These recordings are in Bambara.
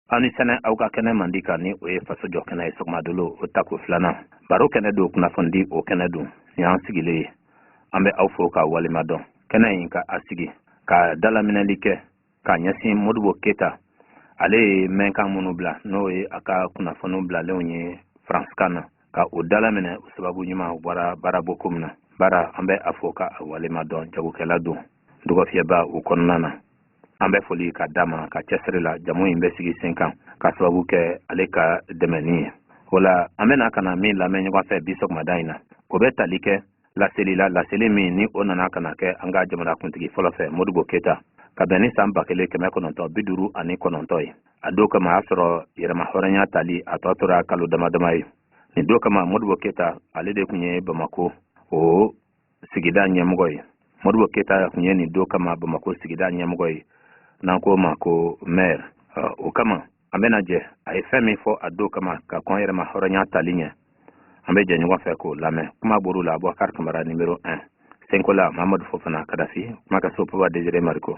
Aw ni sɛnɛ aw ka kɛnɛ mandi kan, ni o ye faso jɔ kɛnɛ ye. Sɔgɔmadolo o tako filanan, baro kɛnɛ don, kunnafonidi o kɛnɛ don. Nin y'an sigilen ye, an bɛ aw fo ka walima dɔn kɛnɛ in ka a sigi ka dalaminɛli kɛ ka ɲɛsin Modibo Keyita. Ale ye mɛnkan minnu bila, n'o ye a ka kunnafoniw bilalenw ye Faransikan na, ka o dalaminɛ. O sababu ɲuman, o bɔra baarabo ko min na baara, an bɛ a fo ka a walima dɔn. Jagokɛla don, dɔgɔfiyɛba o kɔnɔna na, an bɛ foli ka d'a ma ka cɛsiri la. Jamu in bɛ sigi sen kan ka sababu kɛ ale ka dɛmɛni ye. O la, an bɛna ka na min lamɛn ɲɔgɔn fɛ bi sɔgɔmada in na, o bɛ tali kɛ laseli la, laseli min ni o nana ka na kɛ an ka jamanakuntigi fɔlɔ fɛ, Modibo Keyita, ka bɛn ni san 1959 ye. A don kama, a y'a sɔrɔ yɛrɛma hɔrɔnya tali a tɔ tora kalo dama dama ye. Nin don kama, Modibo Keyita, ale de tun ye Bamako o sigida ɲɛmɔgɔ ye. Modibo Keyita tun ye nin don kama Bamako sigida ɲɛmɔgɔ ye, n'an k'o ma ko maire. O kama, an bɛna jɛ a ye fɛn min fɔ a don kama ka kɔn yɛrɛma hɔrɔnya tali ɲɛ, an bɛ jɛ ɲɔgɔn fɛ k'o lamɛn. Kuma bɔr'u la, Abubakar Kamara numéro 1, Senkola Mamadu Fofana, Kadafi kumakaso, Papa Désiré Mariko.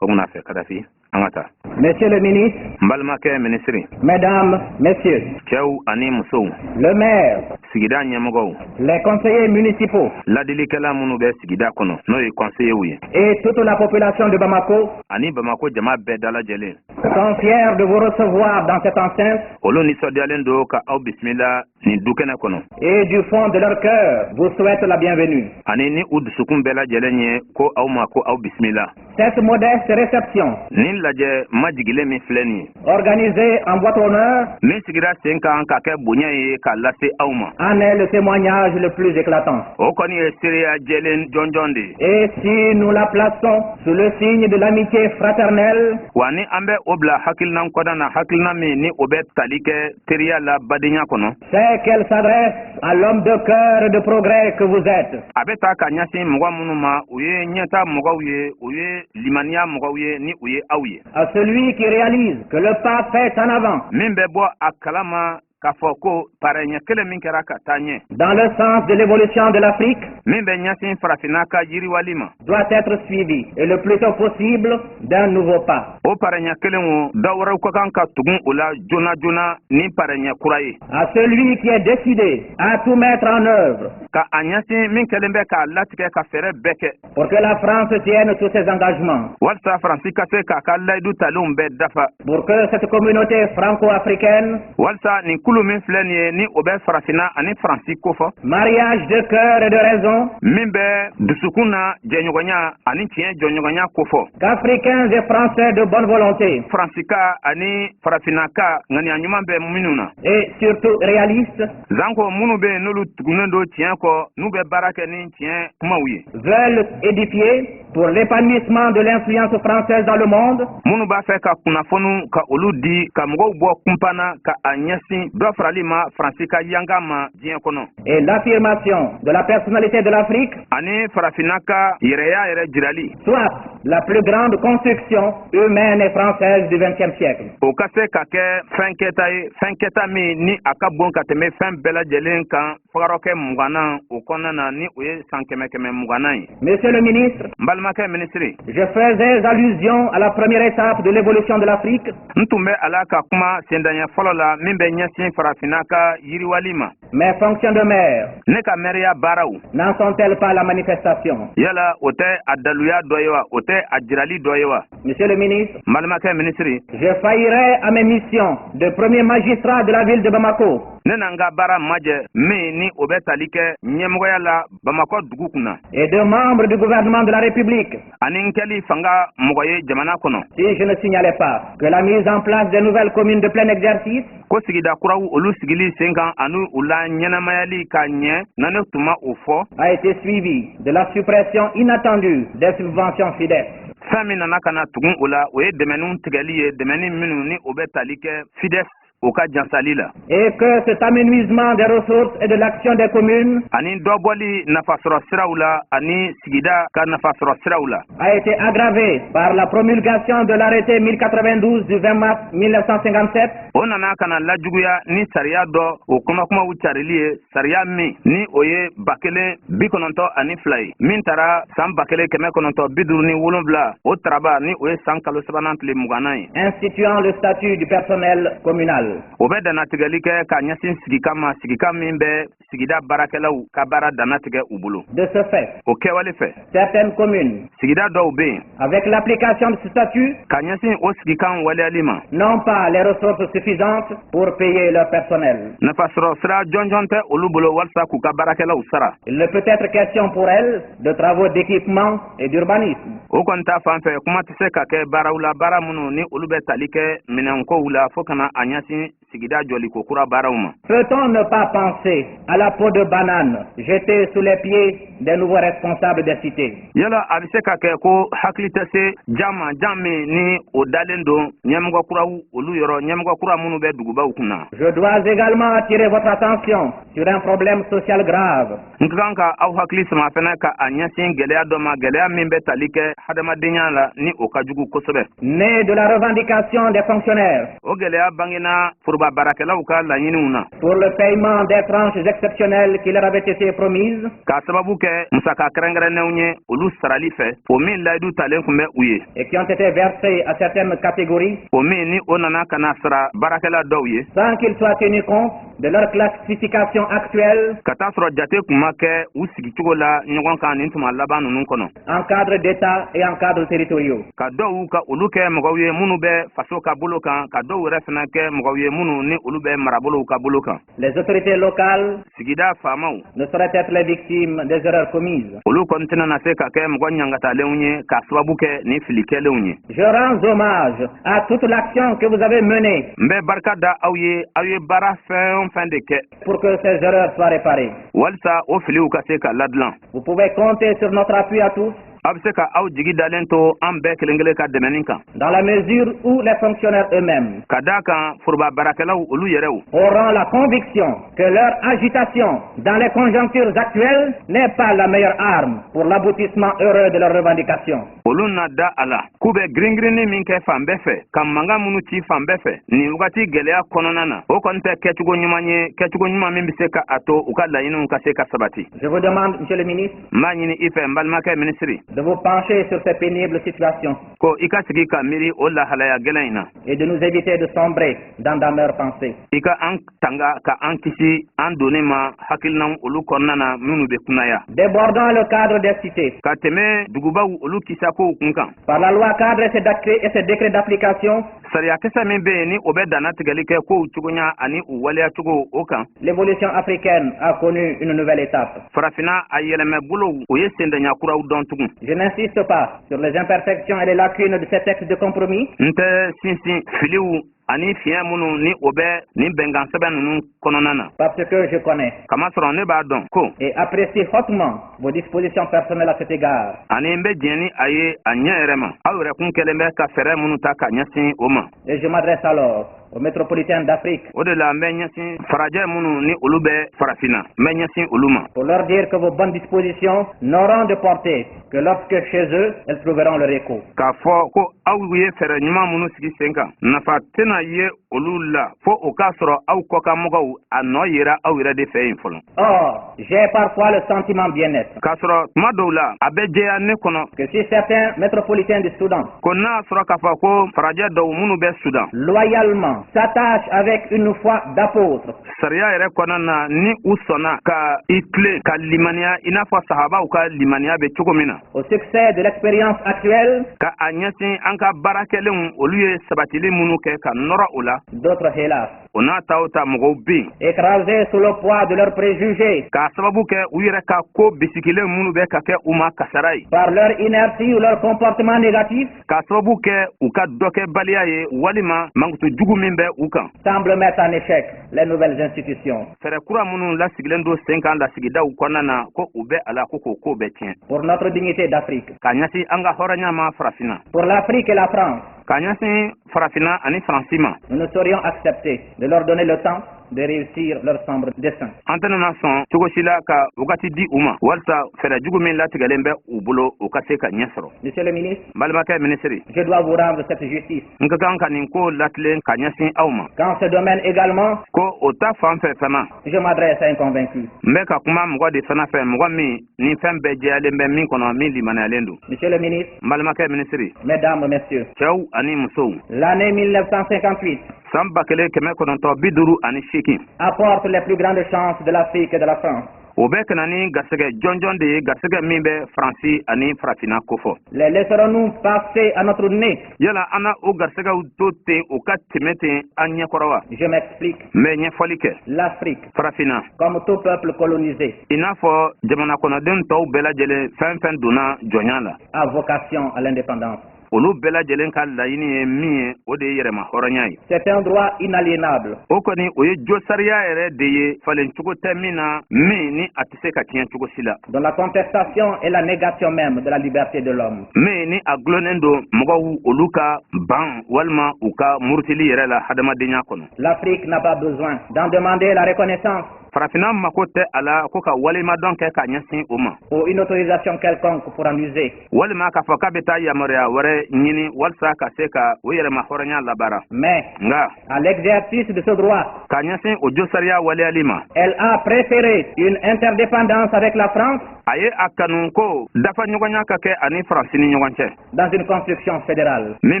O kunna fɛ, Kadafi, an ka taa. Monsieur le ministre, N balimakɛ minisiri, Mesdames, Messieurs, cɛw ani musow, le maire, sigida ɲɛmɔgɔw, les conseillers municipaux ladilikɛla minnu bɛ sigida kɔnɔ, n'o ye conseillers ye, et toute la population de Bamako ani Bamako jama bɛɛ dalajɛlen sont fiers de vous recevoir dans cette enceinte olu nisɔndiyalen don ka aw bisimila nin dukɛnɛ kɔnɔ et du fond de leur cœur vous souhaitent la bienvenue. ani ni u dusukun bɛɛ lajɛlen ye ko aw ma ko aw bisimila. Cette modeste réception, Nin lajɛ majigilen min filɛ nin ye, organisée en votre honneur, min sigira sen kan ka kɛ bonya ye k'a lase aw ma, en est le témoignage le plus éclatant. o kɔni ye seereya jɛlen jɔnjɔn de ye. Et si nous la plaçons sous le signe de l'amitié fraternelle, Wa ni an bɛ o bila hakilina kɔda na, hakilina min ni o bɛ tali kɛ teriya la badenya kɔnɔ, c'est qu'elle s'adresse à l'homme de cœur et de progrès que vous êtes. a bɛ ta ka ɲɛsin mɔgɔ minnu ma, u ye ɲɛta mɔgɔw ye, u ye limaniya mɔgɔw ye, ni u ye aw ye, À celui qui réalise que le pas fait en avant min bɛ bɔ a kalama k'a fɔ ko parɛɲɛ kelen min kɛra ka taa ɲɛ dans le sens de l'évolution de l'Afrique min bɛ ɲɛsin farafinna ka yiriwali ma, doit être suivi, et le plus tôt possible, d'un nouveau pas. o parɛɲɛ kelen o, dɔ wɛrɛw ka kan ka tugun o la joona joona ni parɛɲɛ kura ye. À celui qui est décidé à tout mettre en œuvre Ka a ɲɛsin min kɛlen bɛ k'a latigɛ ka fɛɛrɛ bɛɛ kɛ pour que la France tienne tous ses engagements, walisa Faransi ka se k'a ka layidu talenw bɛɛ dafa, pour que cette communauté franco-africaine, walisa nin kulu min filɛ nin ye, ni o bɛ farafinna ani Faransi kofɔ, mariage de cœur et de raison, min bɛ dusukun na jɛɲɔgɔnya ani tiɲɛ jɔɲɔgɔnya kofɔ, qu'Africains et Français de bonne volonté Faransika ani farafinnaka ŋaniya ɲuman bɛ minnu na, et surtout réalistes zanko minnu bɛ yen, n'olu tugunnen don tiɲɛ kɔ, n'u bɛ baara kɛ ni tiɲɛ kumaw ye, veulent édifier pour l'épanouissement de l'influence française dans le monde, minnu b'a fɛ ka kunnafoniw ka olu di ka mɔgɔw bɔ kunpan na ka a ɲɛsin dɔ farali ma Faransi ka yanga ma diɲɛ kɔnɔ, et l'affirmation de la personnalité de l'Afrique, ani farafinna ka yɛrɛya yɛrɛ jirali, soit la plus grande construction humaine et française du XXe siècle. o ka se ka kɛ fɛn kɛta ye, fɛn kɛta min ni a ka bon ka tɛmɛ fɛn bɛɛ lajɛlen kan fagarɔkɛ 20nan o kɔnɔna na, ni o ye san 100 120nan ye. Monsieur le ministre, N balimakɛ minisiri, je faisais allusion à la première étape de l'évolution de l'Afrique, n tun bɛ a la ka kuma sendaɲɛ fɔlɔ la min bɛ ɲɛsin farafinna ka yiriwali ma. Mes fonctions de maire Ne ka mɛriya baaraw n'en sont-elles pas la manifestation? yala o tɛ a daluya dɔ ye wa? O tɛ a jirali dɔ ye wa? Monsieur le ministre, N balimakɛ minisiri, je faillirais à mes missions de premier magistrat de la ville de Bamako ne na n ka baara majɛ min ni o bɛ tali kɛ ɲɛmɔgɔya la Bamakɔ dugu kunna et de membre du gouvernement de la République ani n kɛli fanga mɔgɔ ye jamana kɔnɔ si je ne signalais pas que la mise en place des nouvelles communes de plein exercice ko sigida kuraw olu sigili sen kan ani u la ɲɛnamayali ka ɲɛ, na ne tun ma o fɔ a été suivie de la suppression inattendue des subventions FIDES. fɛn min nana ka na tugun o la, o ye dɛmɛniw tigɛli ye, dɛmɛni minnu ni o bɛ tali kɛ FIDES. U ka jansali la. Et que cet amenuisement des ressources et de l'action des communes ani dɔbɔli nafasɔrɔ siraw la ani sigida ka nafasɔrɔ siraw la a été aggravé par la promulgation de l'arrêté 1092 du 20 mars 1957 o nana ka na lajuguya ni sariya dɔ o kɔnɔkumaw carili ye, sariya min ni o ye 1092 ye, min tara san 1957, o taraba ni o ye san kalo sabanan tile 20nan ye, instituant le statut du personnel communal. O bɛ dannatigɛli kɛ ka ɲɛsin sigikan ma, sigikan min bɛ sigida baarakɛlaw ka baara dannatigɛ u bolo. De ce fait, o kɛwale fɛ, certaines communes, sigida dɔw bɛ yen, avec l'application de ce statut, ka ɲɛsin o sigikan waleyali ma, n'ont pas les ressources suffisantes pour payer leur personnel. nafasɔrɔ sira jɔnjɔn tɛ olu bolo walasa k'u ka baarakɛlaw sara. Il ne peut être question pour elles de travaux d'équipement et d'urbanisme. O kɔni ta fan fɛ, kuma tɛ se ka kɛ baaraw la, baara minnu ni olu bɛ tali kɛ minɛnkow la, fo kana a ɲɛsin sigida jɔliko kura baaraw ma. Peut-on ne pas penser à la peau de banane jetée sous les pieds des nouveaux responsables des cités? Yala a bɛ se ka kɛ ko hakili tɛ se jan ma, jan min ni o dalen don ɲɛmɔgɔ kuraw olu yɔrɔ, ɲɛmɔgɔ kura minnu bɛ dugubaw kunna? Je dois également attirer votre attention sur un problème social grave. N ka kan ka aw hakili sama fɛnɛ ka a ɲɛsin gɛlɛya dɔ ma, gɛlɛya min bɛ tali kɛ hadamadenya la, ni o ka jugu kosɛbɛ. Né de la revendication des fonctionnaires O gɛlɛya bangena foroba baarakɛlaw ka laɲiniw na pour le paiement des tranches exceptionnelles qui leur avaient été promises k'a sababu kɛ musaka kɛrɛnkɛrɛnnenw ye olu sarali fɛ, o min layidu talen tun bɛ u ye et qui ont été versées à certaines catégories o min ni o nana ka na sara baarakɛla dɔw ye sans qu'il soit tenu compte de leur classification actuelle ka taa sɔrɔ jate kun ma kɛ u sigicogo la ɲɔgɔn kan nin tuma laban ninnu kɔnɔ en cadre d'État et en cadre territoriaux. ka dɔw ka olu kɛ mɔgɔw ye minnu bɛ faso ka bolo kan, ka dɔw yɛrɛ fana kɛ mɔgɔw ye minnu ni olu bɛ marabolow ka bolo kan. Les autorités locales Sigida faamaw ne sauraient être les victimes des erreurs commises. olu kɔni tɛna na se ka kɛ mɔgɔ ɲangatalenw ye k'a sababu kɛ nin fili kɛlenw ye. Je rends hommage à toute l'action que vous avez menée N bɛ barika da aw ye, aw ye baara fɛn o fɛn de kɛ pour que ces erreurs soient réparées. walisa o filiw ka se ka ladilan. Vous pouvez compter sur notre appui à tous Aw bɛ se ka aw jigi dalen to an bɛɛ kelen kelen ka dɛmɛni kan dans la mesure où les fonctionnaires eux-mêmes ka d'a kan foroba baarakɛlaw olu yɛrɛw auront la conviction que leur agitation dans les conjonctures actuelles n'est pas la meilleure arme pour l'aboutissement heureux de leurs revendications. olu na da a la k'u bɛ girin-girinni min kɛ fan bɛɛ fɛ, ka mankan minnu ci fan bɛɛ fɛ nin wagati gɛlɛya kɔnɔna na, o kɔni tɛ kɛcogo ɲuman ye, kɛcogo ɲuman min bɛ se ka a to u ka laɲiniw ka se ka sabati. Je vous demande, Monsieur le ministre, N b'a ɲini i fɛ, n balimakɛ minisiri, de vous pencher sur ces pénibles situations ko i ka sigi ka miiri o lahalaya gɛlɛn in na et de nous éviter de sombrer dans d'amères pensées. i ka an tanga ka an kisi an donni ma hakilinaw olu kɔnɔna na minnu bɛ kunnaya. Débordant le cadre des cités, Ka tɛmɛ dugubaw olu kisakow kun kan, par la loi cadre et ses décrets d'application, sariyakisɛ min bɛ yen ni o bɛ dannatigɛli kɛ kow cogoya ani u waleyacogo o kan, l'évolution africaine a connu une nouvelle étape. Farafinna a yɛlɛmɛbolow o ye sendanya kuraw dɔn tugun. Je n'insiste pas sur les imperfections et les lacunes de ces textes de compromis, N tɛ sinsin filiw ani fiɲɛ minnu ni o bɛ nin bɛnkan sɛbɛn ninnu kɔnɔna na, parce que je connais kamasɔrɔ ne b'a dɔn ko et apprécie hautement vos dispositions personnelles à cet égard. ani n bɛ diɲɛ ni a ye a ɲɛ yɛrɛ ma, aw yɛrɛ kun kɛlen bɛ ka fɛɛrɛ minnu ta ka ɲɛsin o ma. Et je m'adresse alors aux métropolitains d'Afrique O de la n bɛ ɲɛsin farajɛ minnu ni olu bɛ Farafinna, n bɛ ɲɛsin olu ma pour leur dire que vos bonnes dispositions n'auront de portée que lorsque chez eux, elles trouveront leur écho. k'a fɔ ko aw ye fɛɛrɛ ɲuman minnu sigi sen kan, nafa tɛna ye olu la fo o k'a sɔrɔ aw kɔkanmɔgɔw a nɔ yera aw yɛrɛ de fɛ yen fɔlɔ. Or, j'ai parfois le sentiment bien net K'a sɔrɔ tuma dɔw la a bɛ jɛya ne kɔnɔ que si certains métropolitains du Soudan ko n'a y'a sɔrɔ k'a fɔ ko farajɛ dɔw minnu bɛ Sudan loyalement s'attachent avec une foi d'apôtre sariya yɛrɛ kɔnɔna na, ni u sɔnna ka i tilen ka limaniya i n'a fɔ sahabaw ka limaniya bɛ cogo min na au succès de l'expérience actuelle, ka a ɲɛsin an ka baara kɛlenw olu ye sabatili minnu kɛ ka nɔrɔ o la, d'autres hélas, o n'a ta o ta mɔgɔw bɛ yen écrasés sous le poids de leurs préjugés, k'a sababu kɛ u yɛrɛ ka ko bisikilen minnu bɛ ka kɛ u ma kasara ye, par leur inertie ou leur comportement négatif, k'a sababu kɛ u ka dɔkɛbaliya ye walima mankutu jugu min bɛ u kan, semblent mettre en échec les nouvelles institutions. fɛɛrɛ kura minnu lasigilen don sen kan lasigidaw kɔnɔna na, ko u bɛ a la ko k'o ko bɛɛ tiɲɛ. Pour notre dignité d'Afrique, Ka ɲɛsin an ka hɔrɔnya ma Farafinna, pour l'Afrique et la France, Ka ɲɛsin Farafinna ani Faransi ma, nous ne saurions accepter de leur donner le temps de réussir leur sombre dessein. An tɛna na sɔn cogo si la ka wagati di u ma walisa fɛɛrɛ jugu min latigɛlen bɛ u bolo, u ka se ka ɲɛ sɔrɔ. Monsieur le ministre, N balimakɛ minisiri, je dois vous rendre cette justice. n ka kan ka nin ko latilen ka ɲɛsin aw ma. Dans ce domaine également, Ko o ta fan fɛ fana, je m'adresse à un convaincu. n bɛ ka kuma mɔgɔ de fana fɛ, mɔgɔ min ni fɛn bɛɛ jɛyalen bɛ min kɔnɔ, min limaniyalen don. Monsieur le ministre, N balimakɛ minisiri, mesdames, messieurs, cɛw ani musow, l'année 1958 san 1958 apporte les plus grandes chances de l'Afrique et de la France. o bɛ ka na ni garisɛgɛ jɔnjɔn de ye, garisɛgɛ min bɛ Faransi ani Farafinna kofɔ. Les laisserons-nous passer à notre nez? Yala an na o garisɛgɛw to ten, o ka tɛmɛ ten an ɲɛkɔrɔ wa? Je m'explique. N bɛ ɲɛfɔli kɛ. L'Afrique, Farafinna, comme tout peuple colonisé, i n'a fɔ jamana kɔnɔden tɔw bɛɛ lajɛlen, fɛn fɛn donna jɔnya la, a vocation à l'indépendance. olu bɛɛ lajɛlen ka laɲini ye min ye, o de ye yɛrɛma hɔrɔnya ye. C'est un droit inaliénable. O kɔni, o ye josariya yɛrɛ de ye, falencogo tɛ min na, min ni a tɛ se ka tiɲɛ cogo si la, dont la contestation est la négation même de la liberté de l'homme. Min ni a gulonnen don mɔgɔw olu ka ban walima u ka murutili yɛrɛ la hadamadenya kɔnɔ. L'Afrique n'a pas besoin d'en demander la reconnaissance Farafinna mako tɛ a la ko ka walemadɔn kɛ ka ɲɛsin o ma ou une autorisation quelconque pour en user. walima k'a fɔ k'a bɛ taa yamaruya wɛrɛ ɲini walisa ka se ka o yɛrɛma hɔrɔnya labaara. Mais Nka à l'exercice de ce droit, ka ɲɛsin o josariya waleyali ma, elle a préféré une interdépendance avec la France a ye a kanu ko dafa ɲɔgɔnya ka kɛ ani Faransi ni ɲɔgɔn cɛ dans une construction fédérale. min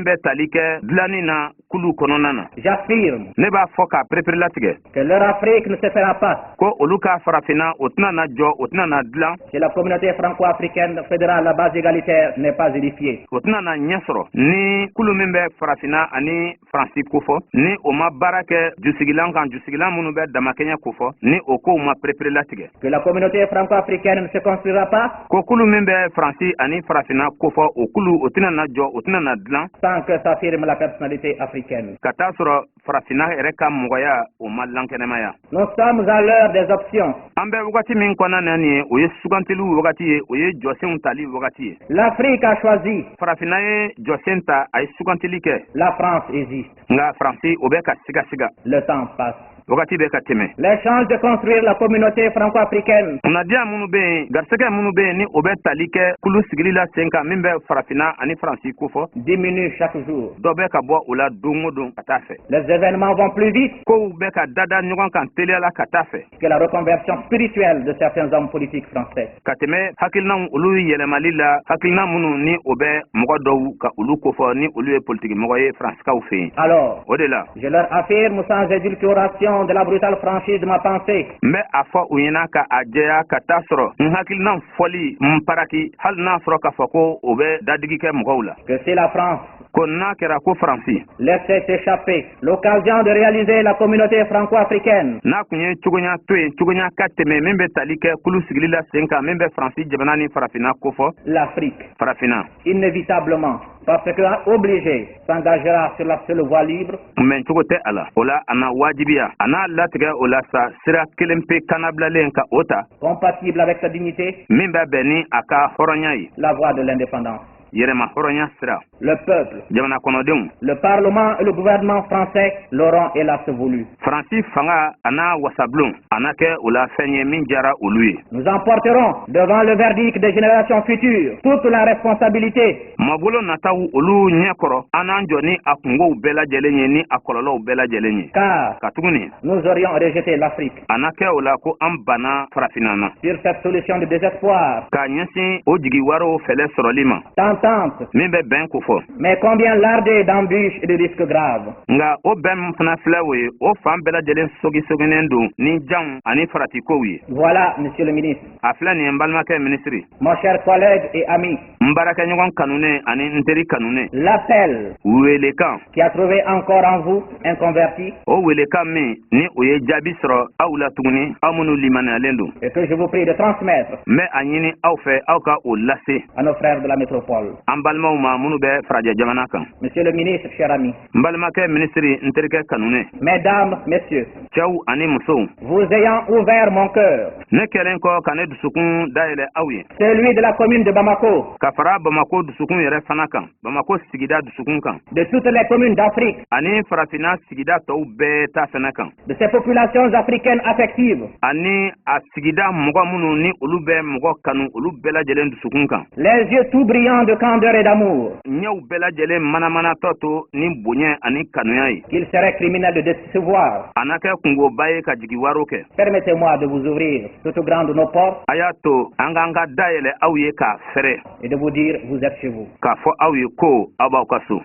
bɛ tali kɛ dilanni na kulu kɔnɔna na. J'affirme Ne b'a fɔ k'a pereperelatigɛ que leur Afrique ne se fera pas ko olu ka Farafinna, o tɛna na jɔ, o tɛna na dilan si la communauté franco-africaine fédérale à base égalitaire n'est pas édifiée. o tɛna na ɲɛ sɔrɔ ni kulu min bɛ Farafinna ani Faransi kofɔ, ni o ma baara kɛ jusigilan kan, jusigilan minnu bɛ damakɛɲɛ kofɔ, ni o kow ma pereperelatigɛ. Que la communauté franco-africaine ne se construira pas Ko kulu min bɛ Faransi ani Farafinna kofɔ, o kulu, o tɛna na jɔ, o tɛna na dilan tant que s'affirme la personnalité africaine. ka taa sɔrɔ Farafinna yɛrɛ ka mɔgɔya, o ma lankɛnɛmaya. Nous sommes à l'heure des options. An bɛ wagati min kɔnɔna na nin ye, o ye sugantiliw wagati ye, o ye jɔsenw tali wagati ye. L'Afrique a choisi. Farafinna ye jɔsen ta, a ye sugantili kɛ. La France hésite. Nka Faransi, o bɛ ka sigasiga. Le temps passe. Wagati bɛ ka tɛmɛ. Les chances de construire la communauté franco-africaine Kunnadiya minnu bɛ yen, garisɛgɛ minnu bɛ yen, ni o bɛ tali kɛ kulu sigili la sen kan min bɛ Farafinna ani Faransi kofɔ, diminuent chaque jour. dɔ bɛ ka bɔ o la don o don ka taa fɛ. Les événements vont plus vite Kow bɛ ka dada ɲɔgɔn kan teliya la ka taa fɛ que la reconversion spirituelle de certains hommes politiques français. ka tɛmɛ hakilinaw olu yɛlɛmali la, hakilina minnu ni o bɛ mɔgɔ dɔw ka olu kofɔ, ni olu ye politikimɔgɔ ye Faransikaw fɛ yen. Alors, O de la, je leur affirme sans édulcoration de la brutale franchise de ma pensée n bɛ a fɔ u ɲɛna ka a jɛya ka taa sɔrɔ n hakilina fɔli n paraki, hali n'a sɔrɔ k'a fɔ ko o bɛ dadigi kɛ mɔgɔw la, que si la France ko n'a kɛra ko Faransi laissait échapper l'occasion de réaliser la communauté franco-africaine n'a kun ye cogoya to yen, cogoya ka tɛmɛ min bɛ tali kɛ kulu sigili la sen kan min bɛ Faransi jamana ni Farafinna kofɔ, l'Afrique, Farafinna, inévitablement, parce que obligée, s'engagera sur la seule voie libre kunbɛn cogo tɛ a la, o la a na wajibiya, a n'a latigɛ o la sa, sira kelen pe kanabilalen ka o ta compatible avec sa dignité, min bɛ bɛn ni a ka hɔrɔnya ye, la voie de l'indépendance. yɛrɛma hɔrɔnya sira. Le peuple, Jamana kɔnɔdenw, le Parlement et le gouvernement français l'auront hélas voulu. Faransi fanga a n'a wasabulon, a na kɛ o la fɛn ye min diyara olu ye. Nous emporterons devant le verdict des générations futures toute la responsabilité Mabolo nataw olu ɲɛ kɔrɔ, an n'an jɔ ni a kungow bɛɛ lajɛlen ye, ni a kɔlɔlɔw bɛɛ lajɛlen ye, car katuguni nous aurions rejeté l'Afrique. a na kɛ o la ko an banna Farafinna na. Sur cette solution de désespoir, K'a ɲɛsin o jigi wariw fɛlɛ sɔrɔli ma tentante, min bɛ bɛn ko fɔ, mais combien lardée d'embûches et de risques graves. Nka o bɛn min fana filɛ, o ye o fan bɛɛ lajɛlen sogisoginen don ni janw ani faratikow ye. Voilà, monsieur le ministre, A filɛ nin ye, n balimakɛ minisiri, mon cher collègue et ami, n baarakɛɲɔgɔn kanunen ani n teri kanunen, l'appel welekan qui a trouvé encore en vous un converti o welekan min ni o ye jaabi sɔrɔ aw la tuguni, aw minnu limaniyalen don, et que je vous prie de transmettre n bɛ a ɲini aw fɛ, aw ka o lase à nos frères de la métropole. métropole. An balimaw ma minnu bɛ farajɛ jamana kan. Monsieur le ministre, cher ami, N balimakɛ minisiri, n terikɛ kanunen, Mesdames, Messieurs, cɛw ani musow, vous ayant ouvert mon cœur, ne kɛlen kɔ ka ne dusukun dayɛlɛ aw ye, celui de la commune de Bamako, ka fara Bamako dusukun yɛrɛ fana kan, Bamako sigida dusukun kan, de toutes les communes d'Afrique, ani farafinna sigida tɔw bɛɛ ta fɛnɛ kan, de ces populations africaines affectives, ani a sigida mɔgɔ minnu ni olu bɛ mɔgɔ kanu, olu bɛɛ lajɛlen dusukun kan, les yeux tout brillants de candeur et d'amour, ɲɛw bɛɛ lajɛlen manamanatɔ to ni bonya ani kanuya ye, qu'il serait criminel de décevoir. A na kɛ kungoba ye ka jigi waro kɛ. Permettez-moi de vous ouvrir toutes grandes nos portes A y'a to an k'an ka dayɛlɛ aw ye k'a fɛrɛ et de vous dire, vous êtes chez vous. k'a fɔ aw ye ko aw b'aw ka so.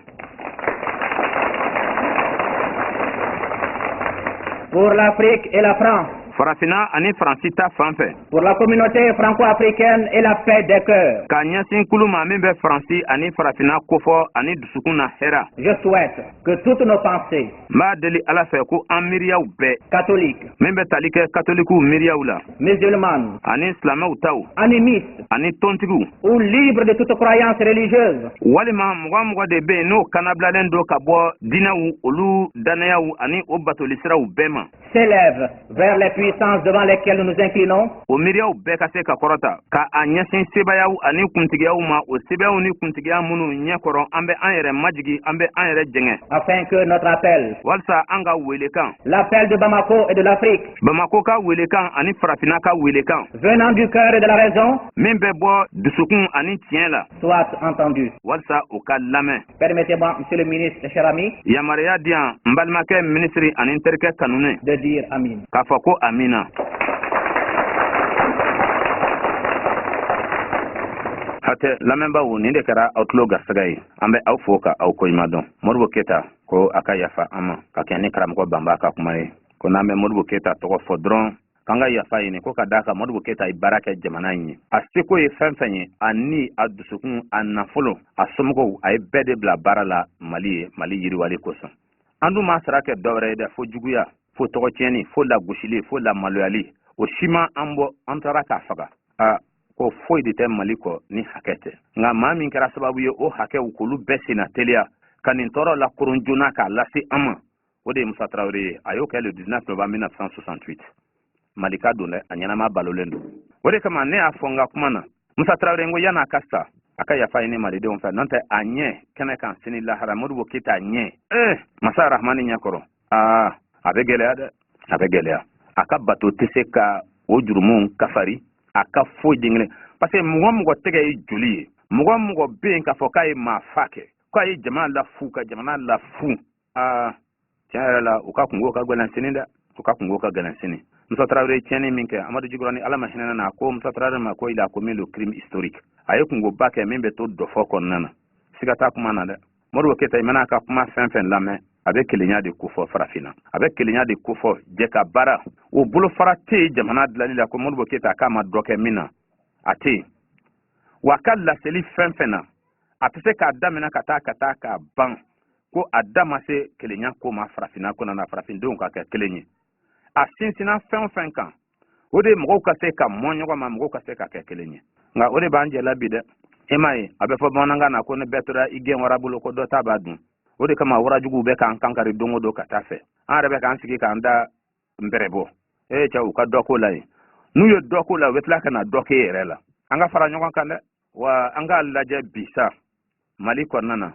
Pour l'Afrique et la France, Farafinna ani Faransi ta fan fɛ, pour la communauté franco-africaine et la paix des cœurs, k'a ɲɛsin kulu ma min bɛ Faransi ani farafinna kofɔ ani dusukun na hɛra, je souhaite que toutes nos pensées n b'a deli Ala fɛ ko an miiriyaw bɛɛ, catholiques, min bɛ tali kɛ katolikiw miiriyaw la, musulmanes, ani silamɛw taw, animistes ani tontigiw, ou libres de toute croyance religieuse, walima mɔgɔ o mɔgɔ de bɛ yen n'o kanabilalen don ka bɔ diinɛw, olu dannayaw ani o batolisiraw bɛɛ ma, s'élèvent vers les puissances devant lesquelles nous nous inclinons, o miiriyaw bɛɛ ka se ka kɔrɔta ka a ɲɛsin sebayaw ani kuntigiyaw ma, o sebayaw ni kuntigiya minnu ɲɛkɔrɔ an bɛ an yɛrɛ majigi, an bɛ an yɛrɛ jɛngɛ, afin que notre appel, walisa an ka welekan, l'appel de Bamako et de l'Afrique, Bamako ka welekan ani farafinna ka welekan, venant du cœur et de la raison, min bɛ bɔ dusukun ani tiɲɛ la, soit entendu. walisa o ka lamɛn. Permettez-moi, monsieur le ministre, cher ami, Yamaruya di yan, n balimakɛ minisiri ani n terikɛ kanunen, de dire Amin. k'a fɔ ko amina. Hatɛ, lamɛnbaaw, nin de kɛra aw tulo garisɛgɛ ye. An bɛ aw fo ka aw koɲuman dɔn. Modibo Keyita ko a ka yafa an ma ka kɛ ni karamɔgɔ Banba ka kuma ye ko n'an bɛ Modibo Keyita tɔgɔ fɔ dɔrɔn, k'an ka yafa ɲini, ko ka d'a kan Modibo Keyita ye baara kɛ jamana in ye. A seko ye fɛn fɛn ye, a ni a dusukun, a nafolo, a somɔgɔw, a ye bɛɛ de bila baara la Mali ye, Mali yiriwali kosɔn. An dun m'a sara kɛ dɔwɛrɛ ye dɛ, fo juguya, fo tɔgɔ tiɲɛni, fo lagosili, fo lamaloyali. O si ma an bɔ, an taara k'a faga. A ko foyi de tɛ Mali kɔ ni hakɛ tɛ, nka maa min kɛra sababu ye o hakɛw k'olu bɛɛ senna teliya ka nin tɔɔrɔ lakoron joona k'a lase an ma, o de ye Musa Tarawele ye. A y'o kɛ le 19 novembre 1968. Malika don dɛ, a ɲɛnama balolen don. O de kama ne y'a fɔ n ka kuma na, Musa Tarawele, n ko yan'a ka sa, a ka yafa ɲini malidenw fɛ, n'o tɛ a ɲɛ kɛnɛ kan sini lahara, Modibo Keyita ɲɛ masa Rahmani ɲɛkɔrɔ, aa, a bɛ gɛlɛya dɛ, a bɛ gɛlɛya. A ka bato tɛ se ka o jurumuw kafari, a ka foyi den kelen, parce que mɔgɔ mɔgɔ tɛgɛ ye joli ye, mɔgɔ mɔgɔ bɛ yen k'a fɔ k'a ye maa fa kɛ, k'a ye jama lafu, ka jamana lafu, aa, tiɲɛ yɛrɛ la, u ka kungo ka gɛlɛn sini dɛ, u ka kungo ka gɛlɛn sini. Musa Tarawele ye tiɲɛni min kɛ, Amadu Jikɔrɔni, Ala ma hinɛ na, ko Musa Tarawele ma ko il a commis le crime historique. A ye kungoba kɛ min bɛ to dɔfɔ kɔnɔna na, siga t'a kuma na dɛ. Modibo Keyita, i mana a ka kuma fɛn fɛn lamɛn, a bɛ kelenya de kofɔ farafinna, a bɛ kelenya de kofɔ, jɛ ka baara. O bolofara tɛ yen jamana dilanli la ko Modibo Keyita k'a ma dɔ kɛ min na, a tɛ yen. Wa a ka laseli fɛn fɛn na, a tɛ se k'a daminɛ ka taa ka taa k'a ban ko a da ma se kelenya ko ma farafinna kɔnɔna na, farafindenw ka kɛ kelen ye. A sinsinna fɛn o fɛn kan, o de ye mɔgɔw ka se ka mɔn ɲɔgɔn ma, mɔgɔw ka se ka kɛ kelen ye. Nka o de b'an jɛla bi dɛ. E m'a ye, a bɛ fɔ bamanankan na ko ne bɛɛ tora i gɛn wara bolo, ko dɔ ta b'a dun. O de kama warajuguw bɛ k'an kankari don o don ka taa fɛ. An yɛrɛ bɛ k'an sigi k'an da nbɛrɛ bɔ. E cɛ, u ka dɔ ko la yen. N'u ye dɔ ko la, u bɛ tila ka na dɔ k'e yɛrɛ la. An ka fara ɲɔgɔn kan dɛ. Wa an k'a lajɛ bi sa Mali kɔnɔna na,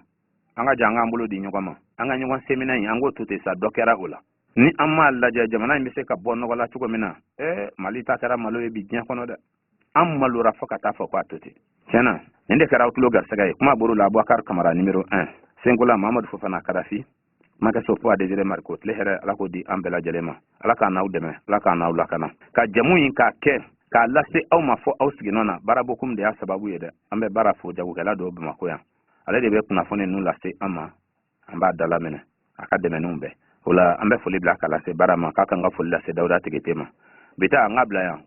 an ka jɛ an k'an bolo di ɲɔgɔn ma, an ka ɲɔgɔn seminɛ in, an k'o to ten sa, dɔ kɛra o la. Ni an m'a lajɛ jamana in bɛ se ka bɔ nɔgɔ la cogo min na, Mali ta kɛra malo ye bi diɲɛ kɔnɔ dɛ. An malora fo ka taa fɔ k'a to ten. Tiɲɛna, nin de kɛra aw tulo garisɛgɛ ye. Kuma bɔr'o la, Abubakar Kamara numéro 1, Senkola Mamadu Fofana Kadafi, Makɛso Fo Adesire Mariko. Tile hɛrɛ, Ala k'o di an bɛɛ lajɛlen ma. Ala k'an n'aw dɛmɛ, Ala k'an n'aw lakana, ka jamu in k'a kɛ k'a lase aw ma fɔ aw siginɔ na. Baarabokum de y'a sababu ye dɛ. An bɛ baara fo, jagokɛla dɔw Bamakɔ yan, ale de bɛ kunnafoni ninnu lase an ma, an b'a dala minɛ a ka dɛmɛniw bɛɛ. O la an bɛ foli bila ka lase baara ma, k'a kan ka foli lase Dawuda Tigete ma. Bi ta an ka bila yan.